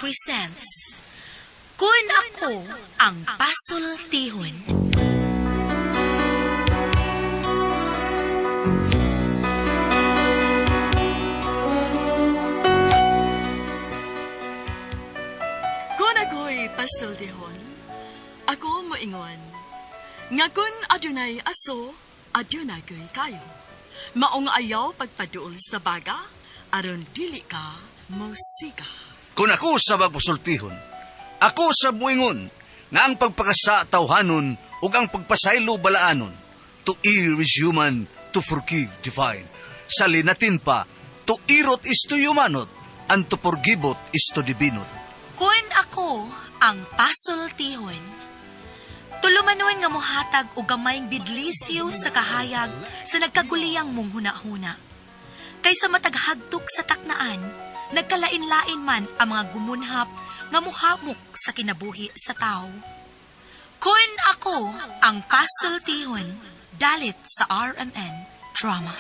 presents Kun Ako Ang Pasultihon. Kung ako'y pasultihon, ako moingon, nga kun adunay aso, adunay ko'y kayo. Maong ayaw pagpaduol sa baga, aron dili ka mosiga. Kung ako sa magpasultihon, ako sa buingon, nga ang pagpakasa tawhanon ug ang pagpasaylo balaanon. To err is human, to forgive divine. Sa linatin pa, to irot is to humanot, and to forgivot is to divinot. Kun ako ang pasultihon. Tulumanon nga mohatag og gamayng bidlisyo sa kahayag sa nagkaguliyang mong hunahuna. Kaysa mataghagtok sa taknaan, nagkalain-lain man ang mga gumunhap nga muhamok sa kinabuhi sa tao. Kun ako ang pasultihon, dalit sa RMN Drama.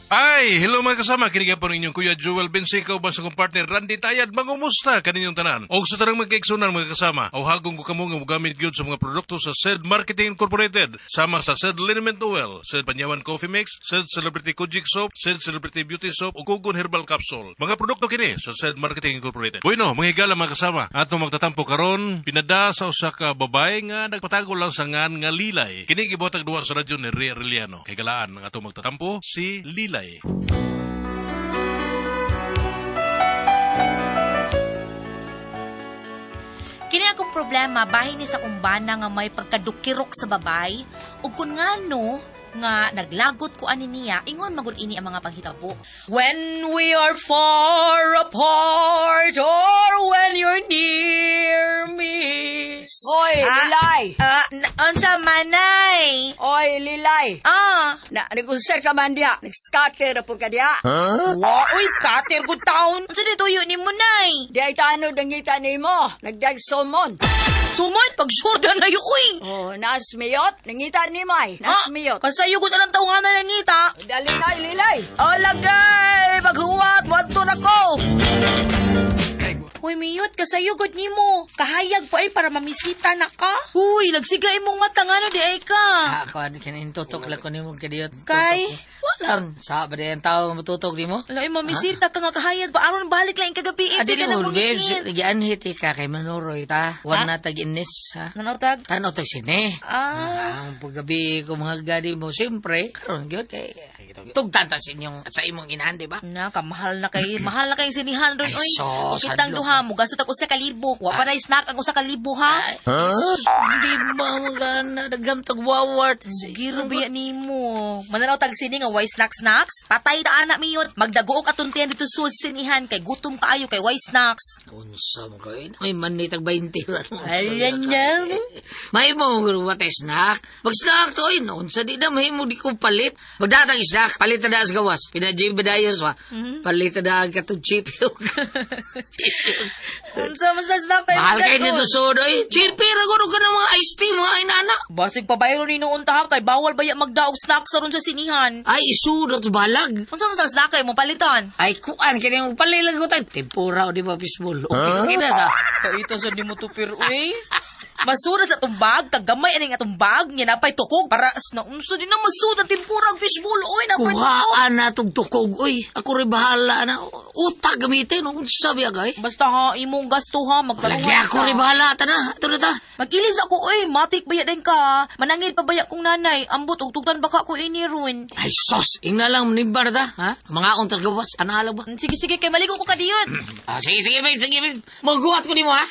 Ay, hello mga kasama. Kiniga po ninyong Kuya Joel Bensica uban sa kong partner Randy Tayad. Mangumusta kaninyong tanan? O sa tanang magkaigsunan mga kasama, o hagong ko kamo nga mogamit gyud sa mga produkto sa Sed Marketing Incorporated. Sama sa Sed Liniment Oil, Sed Panyawan Coffee Mix, Sed Celebrity Kojik Soap, Sed Celebrity Beauty Soap ug Kugon Herbal Capsule. Mga produkto kini sa Sed Marketing Incorporated. Bueno, mga higala mga kasama, atong magtatampo karon pinada sa usa ka babae nga nagpatago lang sa ngan nga Lilay. Kini gibuhatag duwa sa radyo ni Ria Arellano. Kay galaan ang atong magtatampo si Lilay. Kini akong problema bahin ni sa kumbana nga may pagkadukirok sa babay ug kun ngano nga naglagot ko ani niya ingon magud ini ang mga panghitabo. When we are far apart or when you're near me. Oy, Lilay! Unsa manay? Oy, Lilay! Ah, Na, nag-unsa ka man diya? Nag-scatter na po ka diya? wa oy scatter good town. Unsa dito yun ni mo nay? Di ay tanod ang ngita nimo. Nagdagsomon. Sumon pag sure na yu uy. Oh, nasmiyot. Nangita nimo ay. Nasmiyot. Kasayo gud anang tawangan na nangita. Dali na, Lilay. O lagay! Maghuwat! Wadto na ko! Hoy, Miyot, kasayo gud nimo. Kahayag pa ay para mamisita na ka. Huy, nagsiga imong mata nga no, di ay ka. Ako, kinin tutok lang ko nimo kadiyot. Kay? Wala. Sa ba di ang tao nga matutok nimo? Alo, ay mamisita ka nga kahayag pa aron balik lang kagabi. Adi Ito ka na mo, babes, mungingin. gianhit ka kay Manuroy ta. Wala na tag inis, ha? Nanotag? Tanaw tag sine. Ah, Ang paggabi ko mga gadi mo, siyempre, karon gyud kay tugtan ta sa inyong sa imong inahan, di ba? na, kamahal na kay, mahal na kay sinihan ron, Ay, oy. sos, Ug kitang hadlok. duha mo, gasot ako sa kalibo. Wa pa na snack ang usa ka libo, ha? Ay, di ba mga dagam tag wawart? Giro biya nimo. Mananaw tag sini nga way snacks snacks. Patay ta ana miyot. Magdagook atuntian dito sa sinihan kay gutom kaayo kay way snacks. Unsa mo kay? May manay tag 20. Ayan na. May mo what is snack? Mag snack to oy, unsa di na mahimo di ko palit. Magdatag snack, palit na sa gawas. Pinajim ba dayon sa? Palit na ang katong chip. Unsa man sa snack kay Mahal kay magdagoon? dito sud oy. Chip ra guro ka ng mga iced tea mga inana. Basig pabayro ni noon ta kay bawal baya magdaog snacks aron sa sinihan. Ay isudot balag. Unsa man sa snack kay mo palitan? Ay kuan kini mo palit lang ko tag tempura o di ba fishball. Okay na sa. Kaito sa nimo tupir uy. Masura sa tumbag, kagamay aning atong bag, niya napay tukog para as na unsa din na masud ang tempura ang fishbowl oy napay tukog. Kuhaan na tug tukog oy. Ako rin bahala na. Utak gamitin. Unsa biya kay? Basta ha, imong gasto ha, magkaluhan Lagi ako rin bahala. Tana, ito na ta. Mag-ilis ako, oy, matik baya din ka. Manangil pa baya kong nanay. Ambot, ug tugtan baka ko ini ron. Ay, sos! Ingna lang, nimba na ta, ha? Mga akong tagawas, ano alam ba? Sige, sige, kay maligo ko kadiyot. Ah, sige, sige, babe, sige, babe. Maghuhat ko nimo, ha?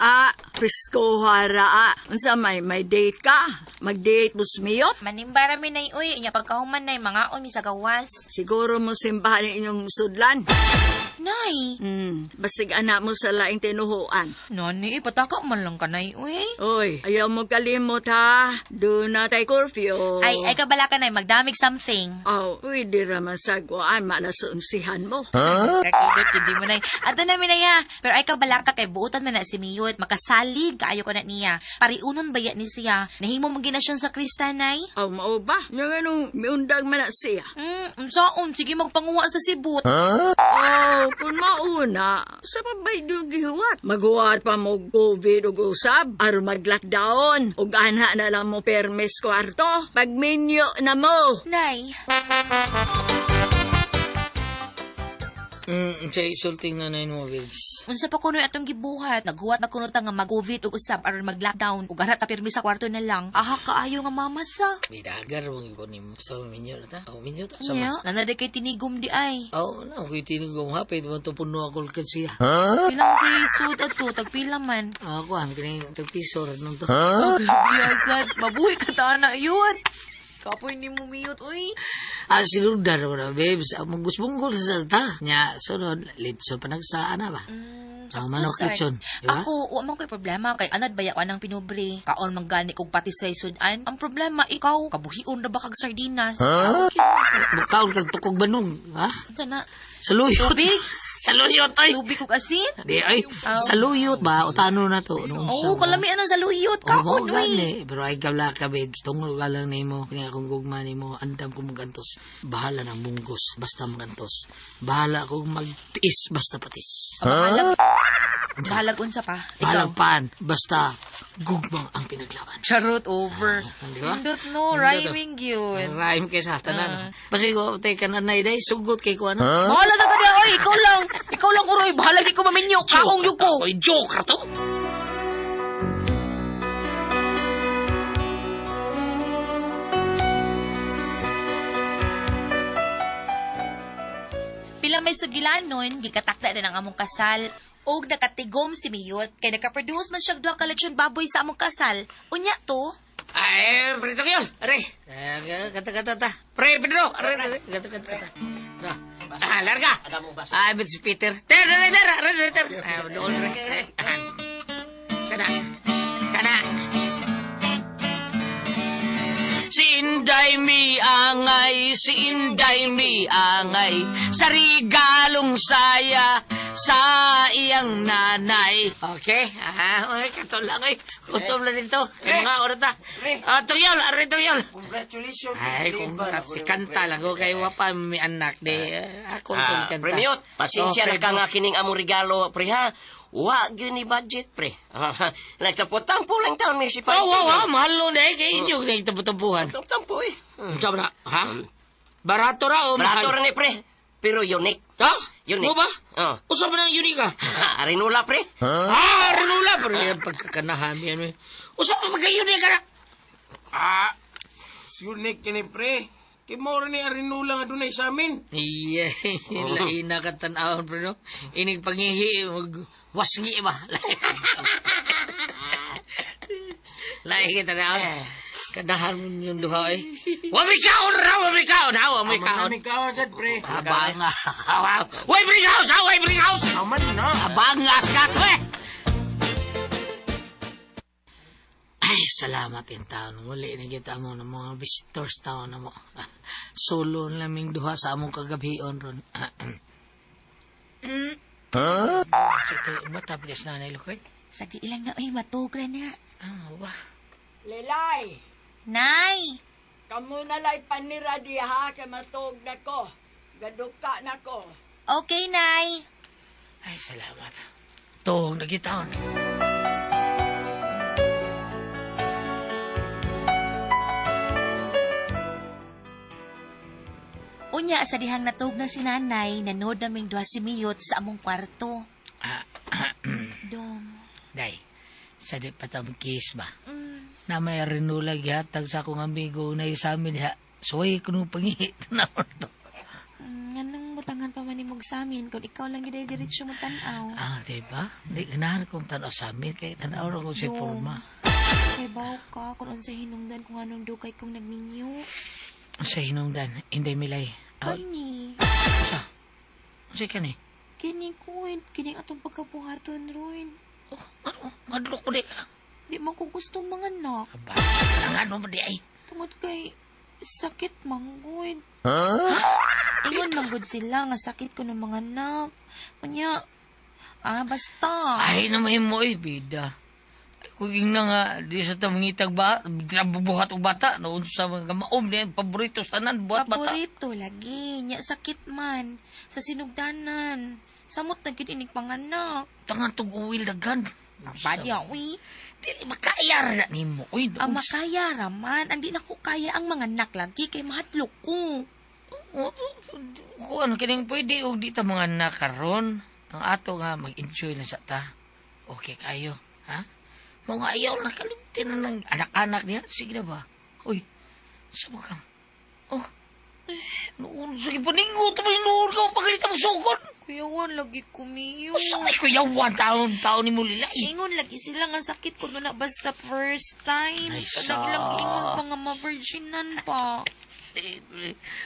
Ah, presko hara ah. Unsa may date ka? Mag-date mo smiyot? Manimba rami nay, uy. Inya pagkahuman nay, mga mi sa gawas. Siguro mo simbahan ang inyong sudlan. Nay. Basig anak mo sa laing tinuhuan. Nani, pataka man lang ka, nay, uy. Oy, ayaw mo kalimot ha. Do na tay curfew. Ay, ay kabala ka, nay, magdamig something. Oh, pwede raman sa guan, malasunsihan mo. Kakidot, hindi mo, nay. Ato na, minay, ha. Pero ay kabala ka kay buutan man na si Miyot. Makasal Salig kaayo ko na niya. Pariunon baya ni siya. Nahimo man gina siyang sakristan, Nay. Aw, mao ba? Nga nganong miundang man na siya. Unsaon? Sige magpanguha sa Sibot. Oh, kung mauna, sa pabay yung gihuwat. Maghuwat pa mo COVID ug usab, aron mag-lockdown. Ug ana na lang mo permis kwarto. Pagminyo na mo. Nay, Sa isulting na na mo, babes. unsa pa kunoy atong gibuhat? Naghuwat na kuno ta nga mag-COVID ug usab aron mag-lockdown ug ara ta pirmi sa kwarto na lang. Aha kaayo nga mama sa. Bidagar mong ikaw ni mo. Sa minyo na ta. O, minyo ta. Sama. Nya, nanada kay tinigom di ay. Oh, na, ako'y tinigong hapit. Mo ito puno ako siya. Pilang si sud ato, tagpila man. Ako, ang kining tagpiso rin nun to. Biyasad, mabuhi ka ta na yun. Kapoy ni mo miyot, uy. Ah, sinundar mo na, babes. Ang munggus-munggol sa ta. Nya, sunod, litson pa nagsaan na ba? Ang manok Usay. litson. Di ba? Ako, wa man ko'y problema kay anad baya ko anang pinubre. Kaon man gani kog pati sa sudan. Ang problema ikaw, kabuhion na ba kag sardinas? Bukaon kag tukog banong. Ha? Unsa na? Saluyot. Tubig? Saluyot, oy. Tubig kog asin? Di, ay. Saluyot ba? O tano na to. Noong Oo, kalamian ang saluyot Oh, mo kaon, uy. gani. Pero ay kabla ka, babes. Tungol ka lang nimo. Kaya akong gugma nimo. Andam ko magantos. Bahala ng munggos. Basta magantos. Bahala akong magtiis. Basta patis. Bahalag. Bahalag unsa pa? Ikaw. Bahalang paan. Basta gugmang ang pinaglaban. Charot over. Di ba? Indot no, rhyming yun. Rhyme kay sa tanan. Basta ko, teka na day, sugot kay ko ano. Bahala sa kanya, oy, ikaw lang. Ikaw lang uroy, bahala di ko maminyo. Kaong yuko. Oy, joke to. Pila may sugilanon, gikatakda na ng among kasal. Og nakatigom si Miyot, kay nakaproduce man siya duha ka lechon baboy sa among kasal. Unya to, Ay, prito yun. Are, kata-kata ta. Pre, Pedro. Are, are, kata-kata ta. No. Ah, larga. Ay, but si Peter. Ter, ter, ter, ter, ter. Ah, doon, re. Kana. Kana. Si Inday mi angay, si Inday mi angay, sa regalong saya sa iyang nanay. Okay, ah, okay, kato lang eh. Gutom na dito. Eh, mga oras ta. Ah, tuyol, are tuyol. Congratulations. Ay, congrats. Kanta lang ko kay wapa mi anak di. Ako Ah, kong kanta. Premiot, pasensya Oh, na ka Pedro. nga kining among regalo, pre ha. Wa gyud ni budget, pre. Nagtampo-tampo lang taon mi si Oh, wow, wow, mahal nun eh. Kay inyo na tampu-tampuhan. Tampo eh. Sabi na, ha? Barato ra o mahal? Barato ra ni pre. Pero unique. Ha? Unique. Mo ba? Oh. Usa ba ng unique ah? Arinula, pre. Ah, rinula. Pero yung pagkakanahami yan eh. Usa pa magka-unique ka na. Ah, unique kini pre. Kay mao ra ni arinula nga dunay sa amin. Iya, lain na ka tanawon pre no. Inig pangihi, mag wasngi ba? Lain ka tanawon. Kanahan mo yung duha eh. Wa may kaon ra, wa may kaon ha, wa may kaon. Amang kaon sad pre. Abanga. Way bring house ha, way bring house. Aman na. Abangas ka to eh. Ay, salamat yung taon. Muli na kita mo ng mga visitors taon na mo. Solo na laming duha sa among kagabion ron. Huh? Mata, please na nilukrit. sa di ilang na, uy, matugra na. Ah, wah. Lilay, Nay! kamo na lay panira diha kay matog na ko. Gaduka na ko. Okay, Nay. Ay, salamat. Tuhog na kita. Unya, sa dihang natug na si nanay, nanood naming duha si Miyot sa among kwarto. Ah, Dong. Day, sa di pa ta kiss ba? Na may rinula gihatag sa akong amigo na sa amin ha. Suway ko nung pangihit na to. Nganong butangan pa man nimog sa amin kung ikaw lang gid diretsyo mo tan-aw. Ah, di ba? Di ganahan kong tanaw sa amin kay tanaw ra ko si Dong. forma. Kay baw ka kung unsay hinungdan kung anong dugay kong nagminyo. Sa hinungdan, hindi milay. Ah, Kani, sa? Sa kani? kini kuin, kini atong pagkabuhaton ron. Oh, ano? Madlok ko di ka. Di man ko gusto mga anak. Aba, ang ano ba di ay? Tungod kay sakit manggod. Huh? Ingon manggod sila nga sakit ko ng mga anak. Unya, ah, basta. Ay, naman mo eh, bida. Kung ingna nga di sa tamangitag ba buhat og bata no unsa mga maom ni paborito sa tanan buhat bata. Paborito lagi, nya sakit man sa sinugdanan. Samot na gyud inig panganak. Tangan tug uwil daghan. Badya uy. Dili makayar na nimo. Uy, Ang makaya raman, andi na ko kaya ang mga anak lagi kay mahadlok ko. Kuan kining pwede og di ta mga anak karon. Ang ato nga mag-enjoy na sa ta. Okay kayo, ha? Mga ayaw na kalimtin na ng anak-anak niya. Sige na ba? Uy, sa ka? Oh, noon, sige paningot mo noon ka, pagkalita mo sugod. Kuyawan lagi kumiyo. Usa may kuyawan taon-taon ni mo lilay. Ingon lagi sila nga sakit ko na basta first time. Ay, Kanang ilang giingon pa nga ma-virginan pa.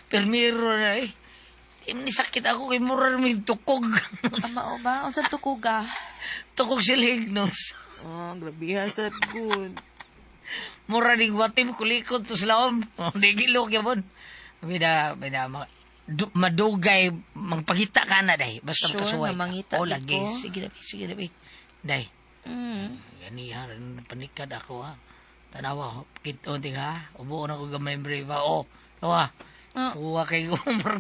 Permiro na eh. Di man ni sakit ako kay mura may tukog. Ama o ba? Unsa tukog ah? Tukog silig no. Oh, grabe ha, sad good. Mura ni watim kulikod to sa laom. Di gilok yabon. Bida, madugay, magpangita ka na, day. Basta Sure, makasuway ka. mamangita Oh, gid lagi. ko. Sige na, bi. Day. Gani ha, panikad ako ha. Tanawa, kito ting ha. Ubo na ko gamay bre ba. Oh, tawa. Uwa kay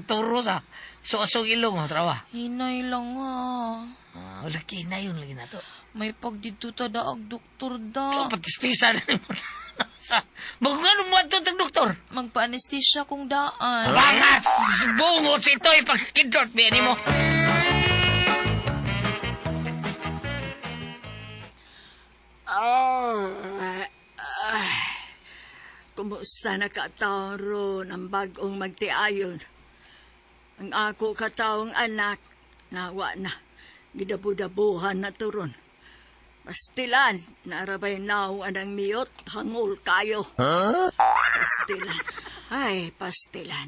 turo sa. So-asong ilong, oh, trawa. Hinay lang ha. Ah, lagi na yun, lagi na to. May pag dito ta daag doktor da. Oh, patistisa na mo. Magngano mo ato tag doktor? Magpa-anesthesia kung daan. Bangat! Bungot si ito'y pagkidot, biyan mo. Kumusta na ka taon ang bagong magtiayon? Ang ako kataong anak, nawa na, gidabu-dabuhan na turon. Pastilan, narabay naong anang miyot, hangol kayo. Huh? Pastilan, ay pastilan.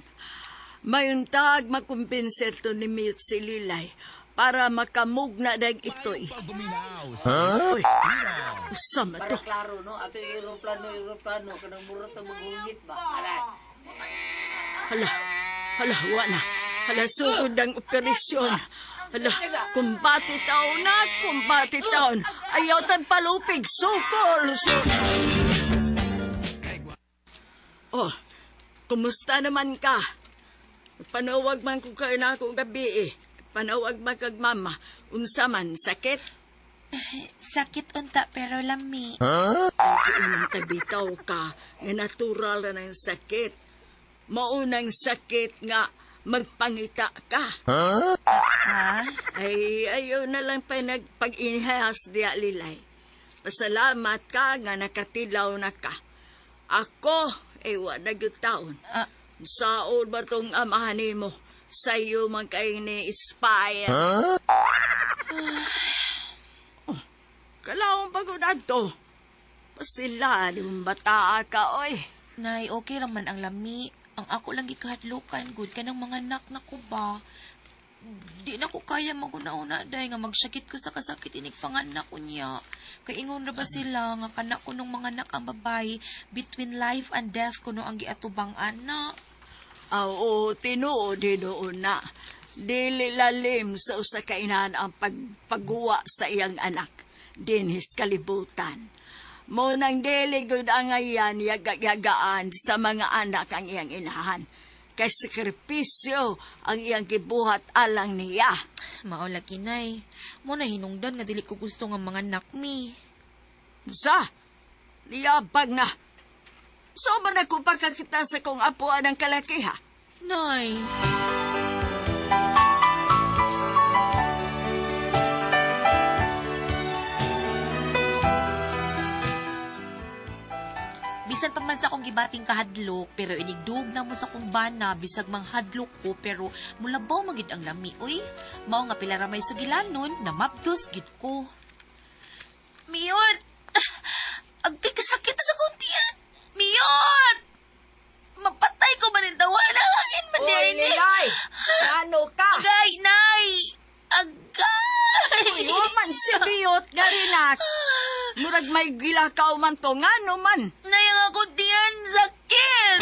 Mayuntag makumbinser to ni miyot si Lilay para makamugna dag ito'y. Huh? Uy, usama to. Para klaro, no? Ato yung aeroplano, kanang mura ito maghungit ba? Ala. Hala, wala. Hala, sugod ang operasyon. Hala, kumbati taon na, kumbati taon. Ayaw tan palupig, sukol, sukol. Oh, kumusta naman ka? Panawag man ko kayo na akong gabi eh. Panawag man kag mama. Unsa man, sakit? Sakit unta pero lami. Huh? Ang tabitaw ka nga natural na ng sakit. Maunang sakit nga magpangita ka. Huh? Ha? Ay, ayaw na lang pa nagpag-inhas diya, Lilay. Pasalamat ka nga nakatilaw na ka. Ako, ay wala gyud taon. Saon ba tong amahan nimo? Sa'yo man kay ni-inspire. Huh? Oh, kalaong pagod ato. Pasila, di mong bataa ka, oy. Nay, okay raman ang lami. Ang ako lang gikahadlukan, good ka ng mga anak na ko ba? Di na ko kaya maguna-una, day, nga magsakit ko sa kasakit inig panganak ko niya. Kay ingon ra ba sila, nga kanak ko nung mga anak ang babae, between life and death kuno ang giatubang anak. Oo, tinuod, tinuod na. Dili lalim sa usa ka inahan ang pagpagguwa sa iyang anak dinhis kalibutan. Mo nang dili gud ang ayan yagayagaan sa mga anak ang iyang inahan. Kay sakripisyo ang iyang gibuhat alang niya. Mao lagi, Nay. Mo na hinungdan nga dili ko gusto nga mga anak mi. Sa, liyabag na. So man ako pagkakita sa kong apuan ng kalakiha? Nay. Bisan pa man sa akong gibating kahadlok, pero inigdug na mo sa akong bana, bisag manghadlok ko, pero mulabaw magid ang lami, uy. Mao nga pila ra may sugilanon, na mabdos gid ko. Miyot! Agkay kasakit na sa akong tiyan! Miyot! Mapatay ko man ang tawa na hangin man Oy, ni. Lilay! Ano ka? Agay, Nay! Agay! Uy, man si Miyot nga rinak. Murag may gilakaw man to, ngano man? Nay, ang akong tiyan, sakit!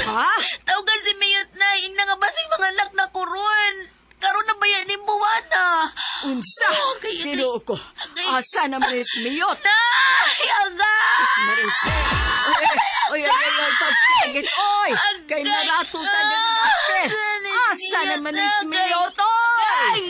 Ha? Tawagan si Miyot, Nay. Ingna nga basig mga anak na kuron. Karon na ba yan ni Buwana? Unsa? Oh, kay- Tinuo ko. Agay. Asa na man is Miyot? Nay! Agay! Maricel. Oy, oy, oy, oy, oy, pagsagit. Oy, kay narato sa ganit. Asa naman ni Smiyot, oy!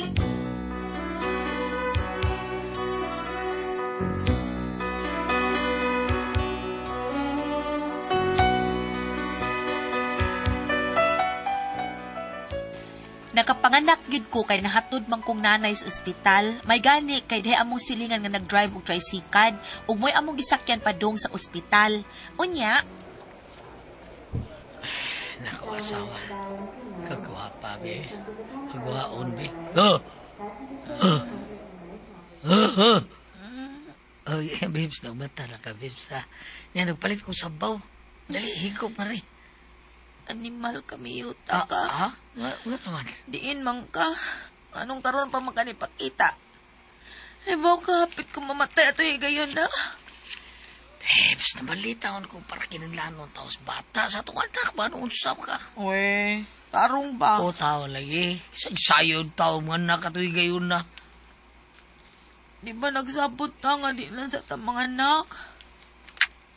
Nakapanganak gyud ko kay nahatod man kong nanay sa ospital. May gani kay dihay among silingan nga nag-drive og tricycad ug mo'y among gisakyan padung sa ospital. Unya, Nako, asawa. Kagwapa, be. Kagwaon, be. Oh! Oh! Oh! Oh! Oh, yeah, babes, nagmata na ka, babes, ha. Yan, nagpalit ko sabaw. Dali, higop na rin. Animal kami yuta ka. Ha? Nga naman. Diin man ka. Anong karon pa man kani pakita? Ibaw ka, hapit ko mamatay ato higayon na. Babes, nabalita ko para kinanlanon taos bata sa itong anak ba? Noon usap ka? Uy, tarong ba? O, tao lagi. Sayod tao mga anak ato higayon na. Di ba nagsabot ta nga di lang sa tamang anak?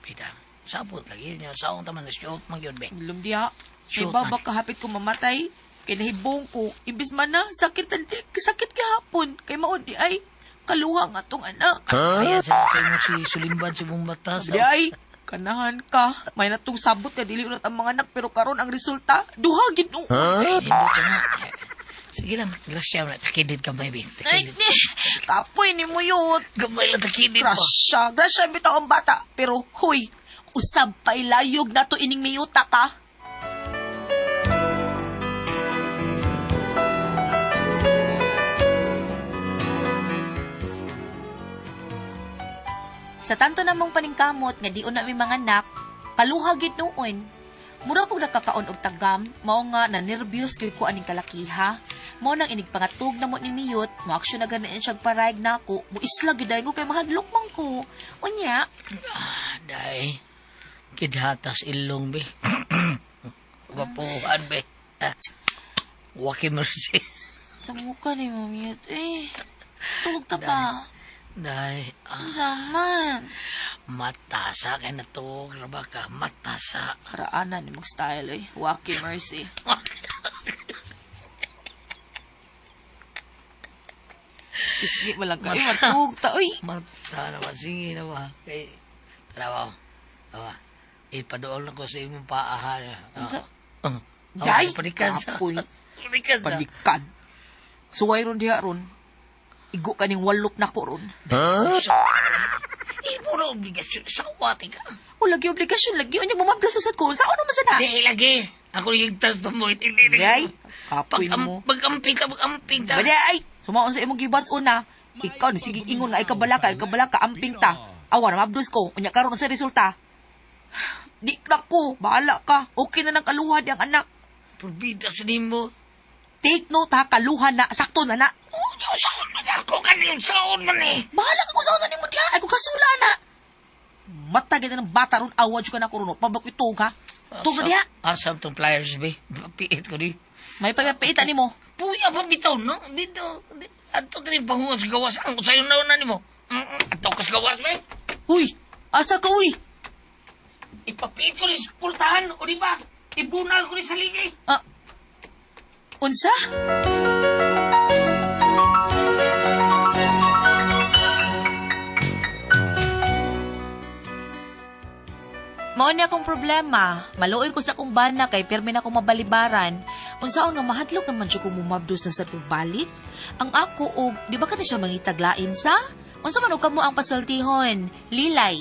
Pita, sabot lagi. Saong taman na siyot man yun, be. Ilom diha. Shoot, Iba man. ba kahapit ko mamatay? Kay nahibong ko, imbis man na, sakit, sakit gihapon. Kay mao di ay, kaluha nga tong anak. Huh? Kaya sa imo si Sulimban sa imong mata. Di ay, kanahan ka. May natong sabot ka, dili ulit ang mga anak, pero karon ang resulta, duha gid no. Huh? Nindot na. Sige lang, grasya na. Takidid ka, baby. Ay, kapoy ni mo yun. Gamay lang takidid pa. Grasya, grasya bitaw ang bata. Pero, huy, usab pa ilayog na to ining miyuta ka. Sa tanto namong paningkamot nga diun na mi mga anak, kaluha gid noon. Mura kog nakakaon og tagam, mao nga na nerbyos gyud ko aning kalakiha. Mao nang inig pangatug na mo ni Miyot, mo aksyon na ganin siyag parayg nako, mo isla gid ko kay mahadlok man ko. Unya, day. Kidhatas ilong be. Wapuhan be. Waki mercy. Sa muka ni mo Miyot eh. Tugog ta pa. Day. Zaman. Matasa kay natuog ra ba ka? Matasa. Karaanan ni mong style eh. Waki mercy. Isgi mo lang kayo. Matug ta, uy. Mata na ba? Sige na ba? Kay, tara ba? Awa. Ipadool na ko sa imong paa, ha? Day! Panikan sa. Kapoy. Panikan sa. Panikan. Suway ron diha ron. Igo ka ning walop na ko ron. Huh? Imo na obligasyon. Sawa, tika. O, lagi obligasyon. Lagi. Unya, bumabla sa sad ko. Saan naman sa na? Di, lagi. Ako ligtas to mo. Day, kapoy mo. Mag-amping ka, mag-amping ta. Baday! Sumaon sa imong gibats una. Ikaw, ni sige ingon nga, ikabalaka, ikabalaka, amping ta. Awa na, mabdos ko. Unya, karon sa resulta. Di na ko. Bahala ka. Okay na ng kaluha di ang anak. Purbida sa nimo. Take note ha, kaluha na. Sakto na na. Oh, saon man ako. Kaniyong saon man eh. Bahala ka kung saon na nimo diha. Ay, kung kasula na. Mata gid ng bata ron, awa ka na kuruno. Pabak itog ha. Tug na diha. Asam tong pliers, be. Papiit ko di. May pagpapiitan nimo. Puya pa bitaw, no? Bitaw. Ato diri pangunga sa gawas. Ang sayo na una nimo. Ato ka sa gawas, be. Uy, asa ka, uy? Ipapiit ko ni sa pultahan, o di ba? Ibunal ko ni sa ligay. Ah, unsa? Mao ni akong problema. Maluoy ko sa akong bana kay pirmi na akong mabalibaran. Unsaon nga mahadlok naman jud ko mumabdos na sa pagbalik. Ang ako og di ba ka na siya mangitaglain sa? Unsa man og kamo ang pasultihon? Lilay.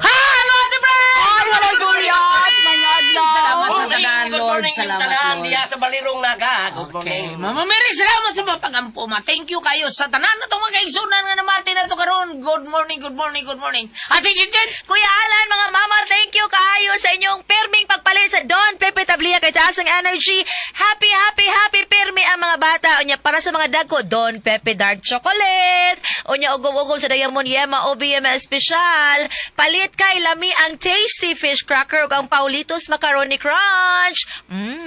Hello, Ate Brad! Ay, walay gulyan! May adlaw! Salamat sa tanan, Lord. Salamat, Lord. Diya sa Balirong Naga. Good Okay. morning. Mama Mary, salamat sa mga pag-ampo, ma. Thank you kayo sa tanan na itong mga kaigsunan nga namati na ito karon. Good morning, good morning, good morning. Ate Chichen! Kuya Alan, mga mama, thank you kaayo sa inyong pirming pagpalit sa Don Pepe Tablia kay Taas ang Energy. Happy, happy, happy pirmi ang mga mga bata. Unya para sa mga dagko, Don Pepe Dark Chocolate. Unya ugom-ugom sa Diamond Yema OBM Espesyal. Palit kay lami ang Tasty Fish Cracker ug ang Paulitos Macaroni Crunch.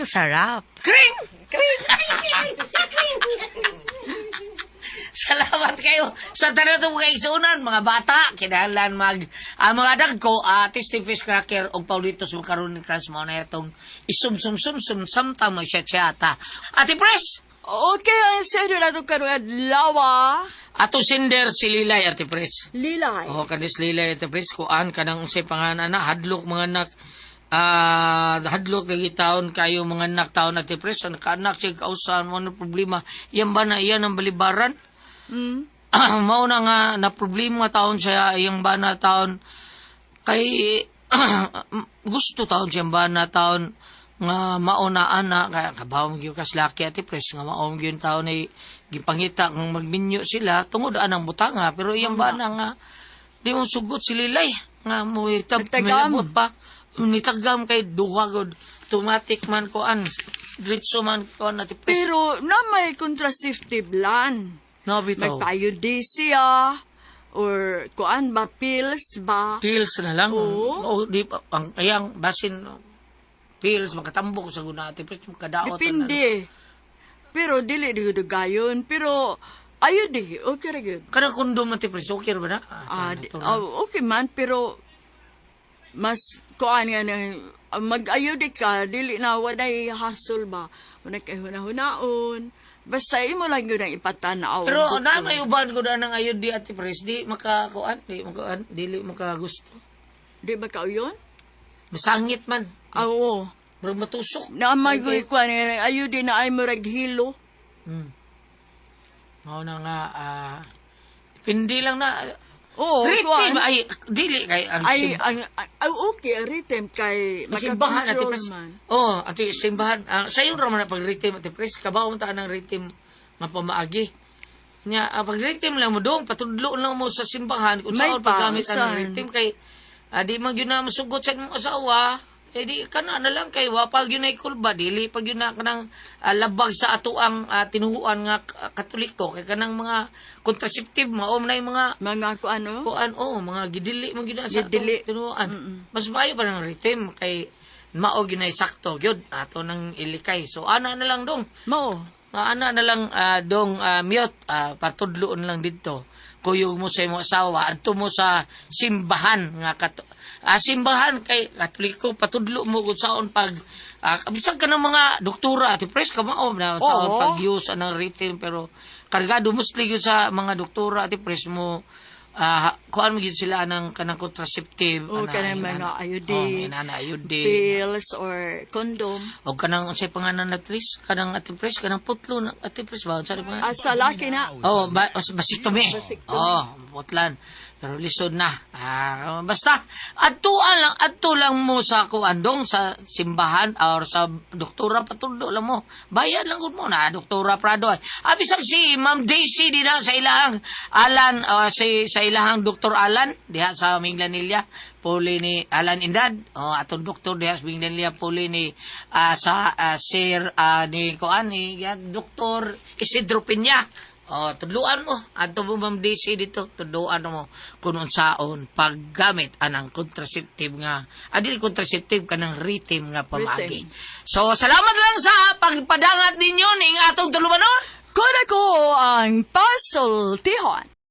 Sarap. Kring! Kring! Salamat kayo sa tanan itong mga igsuonan, mga bata, kinahanglan mag ang mga dagko, Tasty Fish Cracker og Paulitos Macaroni Crunch mao na itong isum-sum-sum-sum samtang magsyat-syata. Ate Pres! Okay, ang sendo na itong karong adlaw. Ato sender si Lilay, Ate Pres. Lilay. Oh, kanis Lilay, Ate Pres, kuan kanang unsay pangalan ana, hadlok mga anak, hadlok lagi taon kayo mga anak taon, Ate Pres, ang kaanak siya kausan mo ano problema. Yan ba na iyan ang balibaran? Mao na nga na problema taon siya iyang bana taon kay gusto taon siyang bana taon nga mao na ana kaya kabaw gyud kas laki, Ate Pres, nga mao gyud taon ay gipangita kung magminyo sila tungod anang butanga, pero iyang bana nga di mo sugot si Lilay nga mo itab Nagtagam. pa nitagam kay duha gud automatic man kuan diretso man kuan, Ate Pres. Pero na may contraceptive lan. No, bitaw. Magpayo di siya or kuan ba, pills ba? Pills na lang. Oo. O, di, ang ayang basin pills makatambok sa guna, Ate Pres, makadaot na. Depende. Pero dili di gud gayon, pero ayo di okay ra gyud. Kanang kondom, Ate Pres, okay ra ba na? Oh, okay man, pero mas kuan nga nang mag-ayo di ka, dili na walay hassle ba. Wala kay hunahunaon. Basta imo lang yun ang ipatanaw. Pero na may uban ko na ng ayod di, Ate Pres, di makakuan, di makakuan, dili makagusto. Di ba ka yun? Masangit man. Ah, oo. Pero matusok. Na may kuan nga ayo di na ay murag hilo. Mao na nga, depende lang na. Oo, Rhythm kuan. ay dili kay ang Ay, ang, ay, okay, ang rhythm kay simbahan, Ate makakontrol Pres. man. Oh, ate simbahan. Sayo ra man na pag rhythm, Ate Pres, kabaw man ta ng rhythm nga pamaagi. Nya pag rhythm lang mo dong, patudlo lang mo sa simbahan kung May saan paggamit ang pausan. rhythm kay di man gyud na masugot sa imong asawa. Eh di kana na lang kay wa pag yun ay kulba, dili pag yun na kanang labag sa ato ang tinuhuan nga Katoliko kay kanang mga contraceptive mao man na yung mga Mga kuan ano? kuan, oh, mga gidili mo gyud na sa atong Gidili. tinuhuan. Mas maayo pa ng rhythm kay mao gyud na sakto gyud ato nang ilikay. So ana na lang dong. Mao. Ana na lang dong mute, patudloon lang didto. Kuyog mo sa imong asawa adto mo sa simbahan nga simbahan kay Katoliko, patudlo mo kung saon pag bisag ka ng mga doktora, Ate Pres, ka mao na saon Oo. pag use anang rhythm, pero kargado mostly gyud sa mga doktora, Ate Pres, mo kuan mo gyud sila anang kanang contraceptive O ana, kanang inana. mga iodine, Oh, inana iodine, pills or condom. O kanang unsay pangalan na Tris, kanang Ate Pres, kanang putlo na Ate Pres ba, unsa ni pangalan? Ah, sa laki na. Oh, vasectomy. Vasectomy. Oh, putlan. Pero lisod na. Basta adto lang mo sa kuandong sa simbahan or sa doktora, patudlo lang mo. Bayad lang gud mo na Doktora Prado. Bisag si Ma'am Daisy dinha sa ilahang Alan, si sa ilahang Doktor Alan diha sa Minglanilla, puli ni Alan Indad. Oh, atong doktor diha sa Minglanilla, puli ni sa Sir ni kuan ni Doktor Isidro Peña. Oh, tudluan mo. Adto mo Ma'am Daisy dito, tudluan mo kung unsaon paggamit anang contraceptive nga. Adili contraceptive kanang rhythm nga pamaagi. Rhythm. So, salamat lang sa pagpadangat ninyo ning atong tulumanon. Kuna ko ang pasultihon.